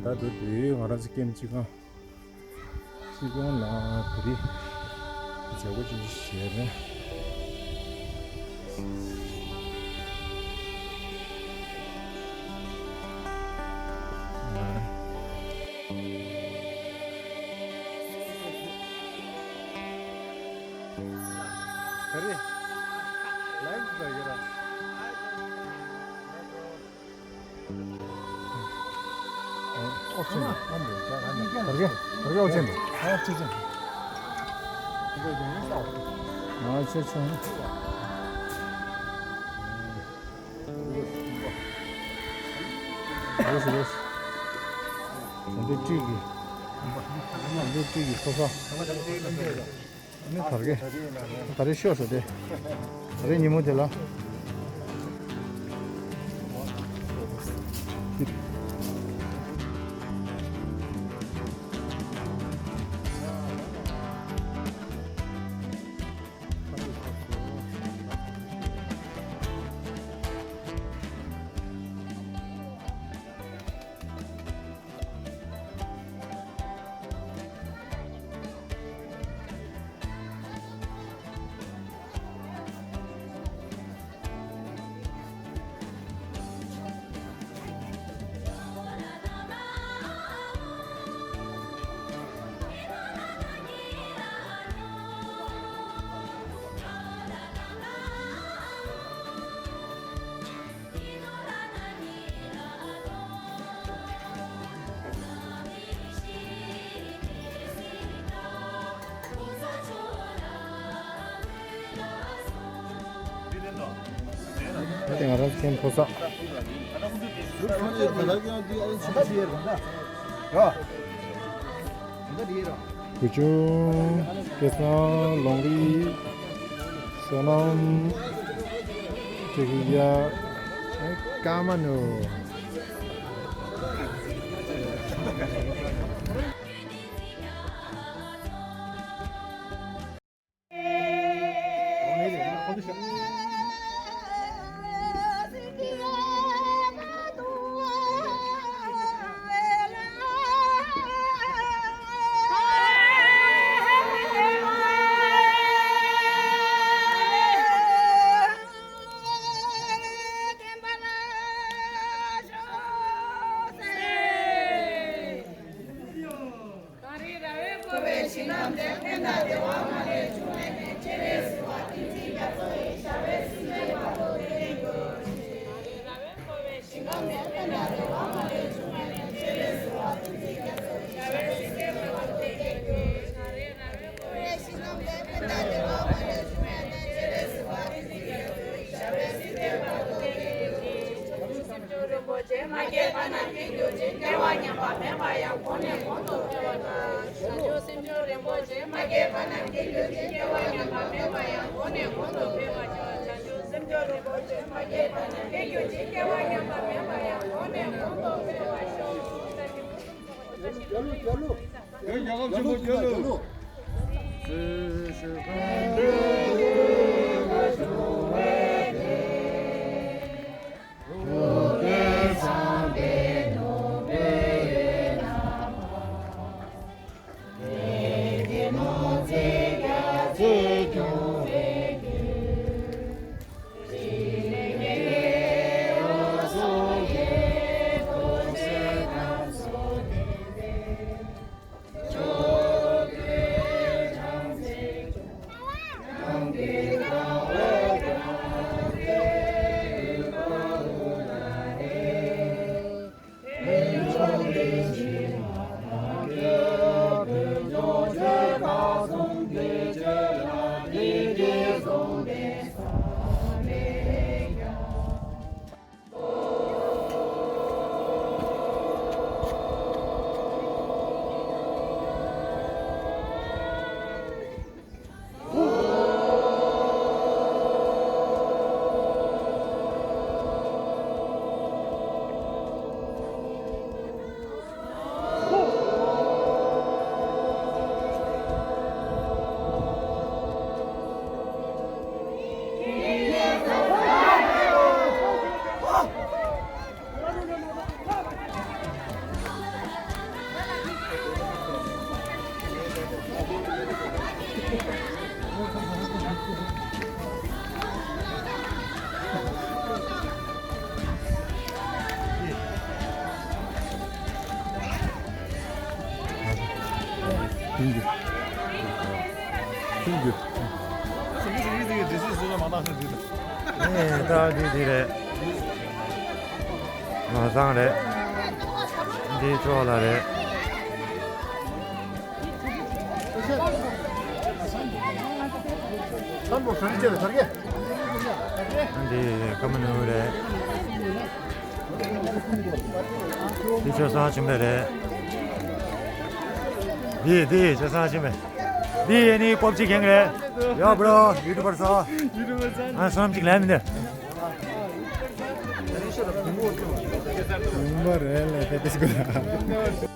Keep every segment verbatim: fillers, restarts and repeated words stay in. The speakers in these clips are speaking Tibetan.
ད་དུ་དུས་ང་རང་ཚོ་ཀེམ་སྤྱི་ཁང་། སྤྱི་ཁང་ནང་དེ་རིང་མཛད་སྒོ་ཅིག་བྱས་ནས། ག་རེ། ལན་འདྲ་ཡོད་ར། ཨོ་ཆེན་པོ། ཨ་མེ་རི་ཀ་ཨ་མེ་རི་ཀ་དར་གེ་དར་གེ་ཨོ་ཆེན་པོ། ཨོ་ཆེ་ཆེན། ཨ་ཆེ་ཆེན། རེས་རེས། དེ་འདྲའི་ཏྲིག་གི། དེ་འདྲའི་ཏྲིག་གི་ཕོ་གསར། ཨ་ནི་དར་གེ། ད་རེས་ཤོག་ཟེར་ཏེ། ད་རེས་ཉིན་མོ་དེ་ལ། ད་ང་རང་ཚོ་ཕོ་གསར། བུ་ཆུང་། སྐལ་བཟང་། ལོང་རི། བསོད་ནམས། ཀྲི་ཧི་ཡ། ཀ་མ་ནུ། གངས་རིའི་ར་བས་བསྐོར་བའི་ཞིང་ཁམས་འདིར། ཕན་དང་བདེ་བ་མ་ལུས་འབྱུང་བའི་གནས། སྤྱན་རས་གཟིགས་དབང་བསྟན་འཛིན་རྒྱ་མཚོ་ཡི། ཞབས་པད་སྲིད་མཐའི་བར་དུ་བརྟན་གྱུར་ཅིག་གངས་རིའི་ར་བས་བསྐོར་བའི་ཞིང་ཁམས་འདིར། ཕན་དང་བདེ་བ་མ་ལུས་འབྱུང་བའི་གནས། སྤྱན་རས་གཟིགས་དབང་བསྟན་འཛིན་རྒྱ་མཚོ་ཡི། ཞབས་པད་སྲིད་མཐའི་བར་དུ་བརྟན་གྱུར་ཅིག་གངས་རིའི་ར་བས་བསྐོར་བའི་ཞིང་ཁམས་འདིར། ཕན་དང་བདེ་བ་མ་ལུས་འབྱུང་བའི་གནས། སྤྱན་རས་གཟིགས་དབང་བསྟན་འཛིན་རྒྱ་མཚོ་ཡི། ཞབས་པད་སྲིད་མཐའི་བར་དུ་བརྟན་གྱུར་ཅིག་བྱང་ཆུབ་སེམས་མཆོག་རིན་པོ་ཆེ། མ་སྐྱེས་པ་རྣམས་སྐྱེ་གྱུར་ཅིག་སྐྱེ་བ་ཉམས་པ་མེད་པ་ཡང་། གོང་ནས་གོང་དུ་འཕེལ་བར་ཤོག་བྱང་ཆུབ་སེམས་མཆོག་རིན་པོ་ཆེ། མ་སྐྱེས་པ་རྣམས་སྐྱེ་གྱུར་ཅིག་སྐྱེ་བ་ཉམས་པ་མེད་པ་ཡང་། གོང་ནས་གོང་དུ་འཕེལ་བར་ཤོག་བྱང་ཆུབ་སེམས་མཆོག་རིན་པོ་ཆེ། མ་སྐྱེས་པ་རྣམས་སྐྱེ་གྱུར་ཅིག་སྐྱེ་བ་ཉམས་པ་མེད་པ་ཡང་། གོང་ནས་གོང་དུ་འཕེལ་བར་ཤོག་རྒྱལ་ལོ། རྒྱལ་ལོ། རྒྱལ་ལོ། རྒྱལ་ལོ། ཨེ། ད་འདི་འདི་རེད། མ་བཟང་རེད། འདི་ཅོག་ལ་རེད། འདི་ཀ་མ་ནུ་རེད། འདི་ཆོས་བཟང་ཆེན་པོ་རེད། འདི་འདི་ཆོས་བཟང་ཆེན་པོ། འདི་ཡེ་ནི་པོབ་ཅི་གེང་རེད། ཡོ་བྷྲོ། ཡུ་ཊུབ་པར་ཚོ། ཨ་སོམ་ཅིག་ལན་མི་འདུག་ཡིན་པ་རེད་ལ་དེ་དེ་སྐོར།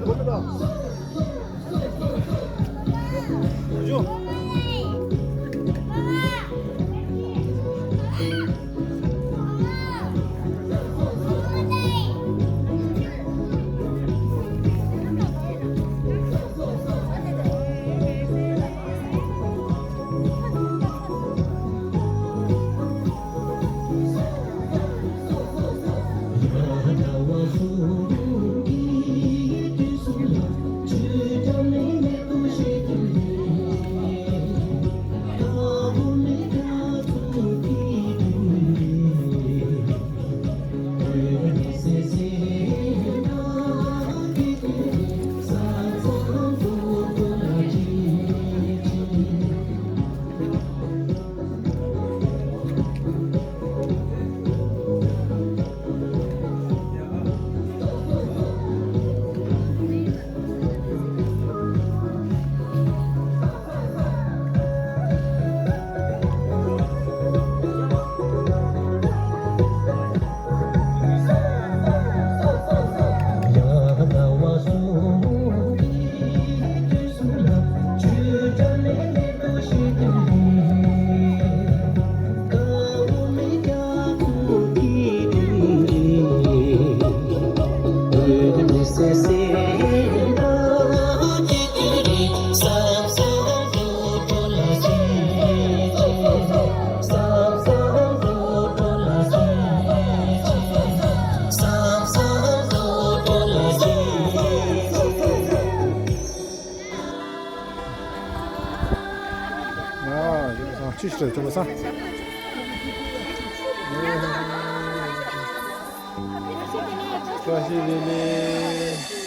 ཨ། ཡོད་སོང་། ཅི་ཞིག་རེད། ཐུབ་པ་སང་། བཀྲ་ཤིས་བདེ་ལེགས།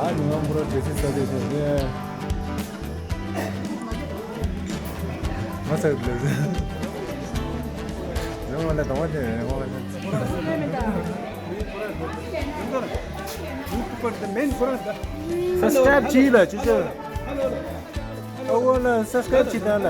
ཨ་ནི་ང་འབུར་བ་འདྲེ་སྲིད་ས་དེ་ཞིག་ནས། ང་ཚ་གི་ལབ་ཟེར། ཡང་ང་ལ་དང་བ་དེ་ཡང་ང་ལ། སབ་སི་ཀྲའིབ་བྱས་ལ་ཅི་ཅི། ཨ་ཝ་ལ་སབ་སི་ཀྲའིབ་བྱས་དང་ལ།